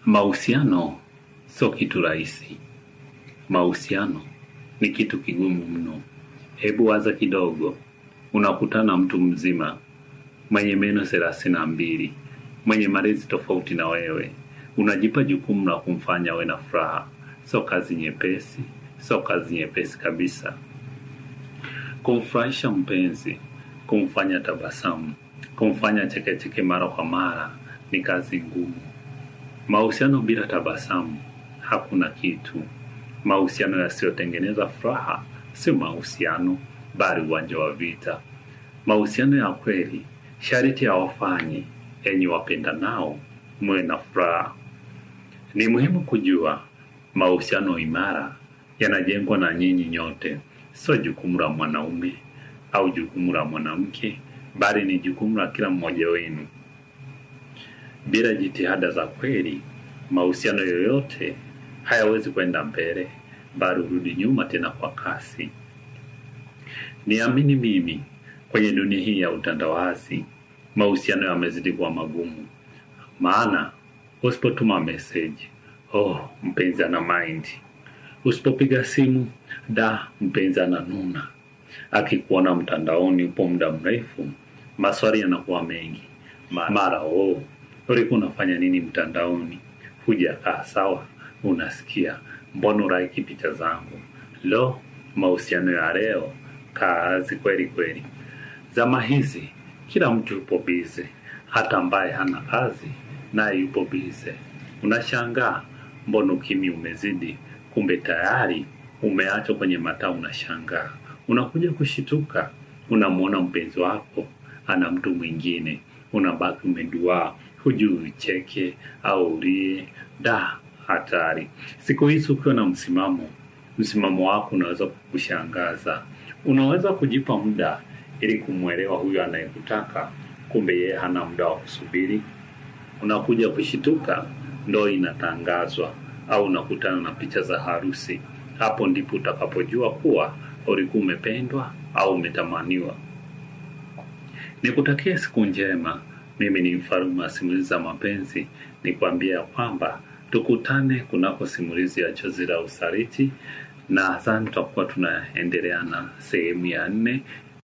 Mahusiano sio kitu rahisi. Mahusiano ni kitu kigumu mno. Hebu waza kidogo, unakutana mtu mzima mwenye meno 32, mwenye malezi tofauti na wewe, unajipa jukumu la kumfanya awe na furaha. Sio kazi nyepesi, sio kazi nyepesi kabisa. Kumfurahisha mpenzi, kumfanya tabasamu, kumfanya chekecheke mara kwa mara ni kazi ngumu. Mahusiano bila tabasamu hakuna kitu. Mahusiano yasiyotengeneza furaha sio mahusiano, bali uwanja wa vita. Mahusiano ya kweli sharti yawafanye enyi wapendanao muwe na furaha. Ni muhimu kujua mahusiano imara yanajengwa na nyinyi nyote, sio jukumu la mwanaume au jukumu la mwanamke, bali ni jukumu la kila mmoja wenu. Bila jitihada za kweli, mahusiano yoyote hayawezi kwenda mbele, bali hurudi nyuma tena kwa kasi. Niamini mimi, kwenye dunia hii ya utandawazi, mahusiano yamezidi kuwa magumu. Maana usipotuma message, oh, mpenzi ana mind. Usipopiga simu, da, mpenzi ananuna. Akikuona mtandaoni upo muda mrefu, maswali yanakuwa mengi. Mara oh, ulikuwa unafanya nini mtandaoni? Hujakaa sawa, unasikia mbona uraiki picha zangu? Lo, mahusiano ya leo kazi kweli kweli. Zama hizi kila mtu yupo bize, hata ambaye hana kazi naye yupo bize. Unashangaa mbona ukimya umezidi, kumbe tayari umeachwa kwenye mataa. Unashangaa, unakuja kushituka, unamwona mpenzi wako ana mtu mwingine, unabaki umeduaa, hujui ucheke au ulie. Da, hatari! Siku hizi ukiwa na msimamo, msimamo wako unaweza kukushangaza. Unaweza kujipa muda ili kumwelewa huyo anayekutaka, kumbe yeye hana muda wa kusubiri. Unakuja kushituka, ndoa inatangazwa au unakutana na picha za harusi. Hapo ndipo utakapojua kuwa ulikuwa umependwa au umetamaniwa. Nikutakie siku njema. Mimi ni mfalme wa simulizi za mapenzi, nikwambia kwamba tukutane kunako simulizi ya Chozi la Usaliti, na nadhani tutakuwa tunaendelea na sehemu ya 4